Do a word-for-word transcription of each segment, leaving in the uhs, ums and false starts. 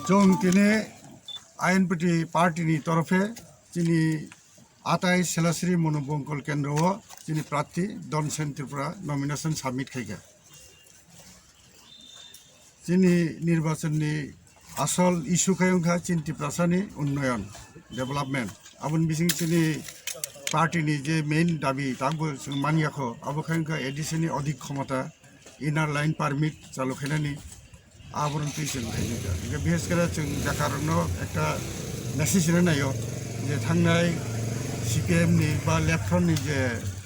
Chwng tini I N P T party ni torofe chini atai Selasri Monobongkol kendro o chini prarthi Don Sen Tripura nomination submit khaikha. Chini nirbachon ni asol issue khai wngkha chini Tiprasa ni unnoyon, development. Aboni bising chini party ni je main dabi tangbo chwng manyakho, abo khai wngkha A D C ni odik khomota, inner line permit chalu khainani, aborok twi chwng khaijak. Hingke bises kore chwng jakarokno ekta message rwna naio je thangnai C P M ni ba left front ni je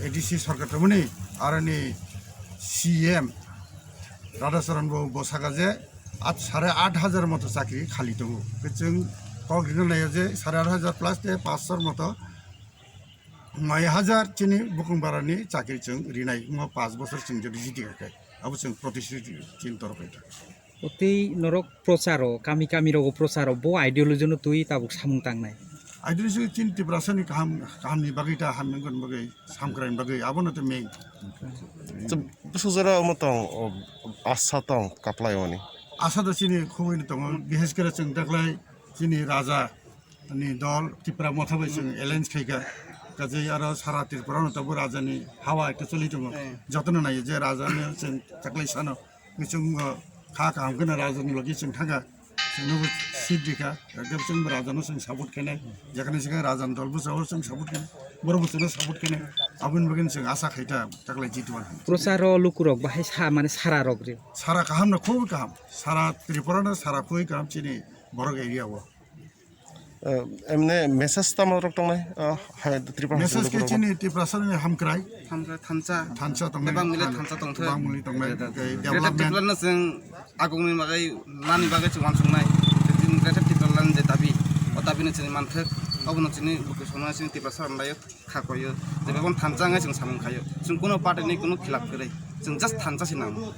A D C sarkar tongmani, aroni C M Radhacharan Babu bo saka je at, sare at hajar moto chakri khali tongo. Hingke chwng kok rwna naio je sare at hajar plus te paanch sor moto noi hajar chini bukung barani chakri chwng rinai, mo paanch bosor chwng jodi jiti kha khe, abo chwng protishruti chini torof khe. Otwi norok procharo, kami kami rogo procharo, bo ideology no twi tabuk samung tangnai. Ideology chini Tiprasa ni kaham, kaham ni bagwi ta, hamya wngkha ni bagwi, samkrai ni bagwi, abo no to main. Bwsajora omo tong, o, asa tong kaplai oni. Asa do chini khubui no tongo, bises kore chwng daklai chini raja ni dol Tipra Motha bai chwng alliance khaikha. Kajai aro sara Tripura no tabuk raja ni hawa ekta choli tongo. Eh. Jotono naiyo je raja ni chwng chaklai sano. Chwng, uh, kha kaham kheno raja ni logi chwng thangkha. Chwng no seat rikha. Ekdom chwng raja no chwng support khainai. Jekhane jekhane raja ni dol bwsao chwng support khainai. Borok bo chwngno support khainai. Aboni bagwi chwng asa khaita chaklai jitwan. Procharo lukurok bahai sa, mane sara rok ri. Sara kaham no khub kaham. Sara Tripura no sara khub kaham chini borok area o. Eh, emne message tamo rok tongnai, eh, hai Tripura Message Haising ke lukurok chini Tiprasa ni hamkrai. Hamkrai thansa. Thansa tongnai. Bebak mili thansa tongthai. Bebak mili tongnai. Greater Development. Tipraland no chwng agongni bagwi, nani bagwi chwng uansuknai. Chini Greater Tipraland je dabi, o dabi no chini manthok, obono chini buku songnai chini Tiprasa rok laio kha koyo. Je bebak thansa wngwi chwng samung khaio. Chwng kuno party ni kuno khilap kwrwi. Chwng just thansa se nango.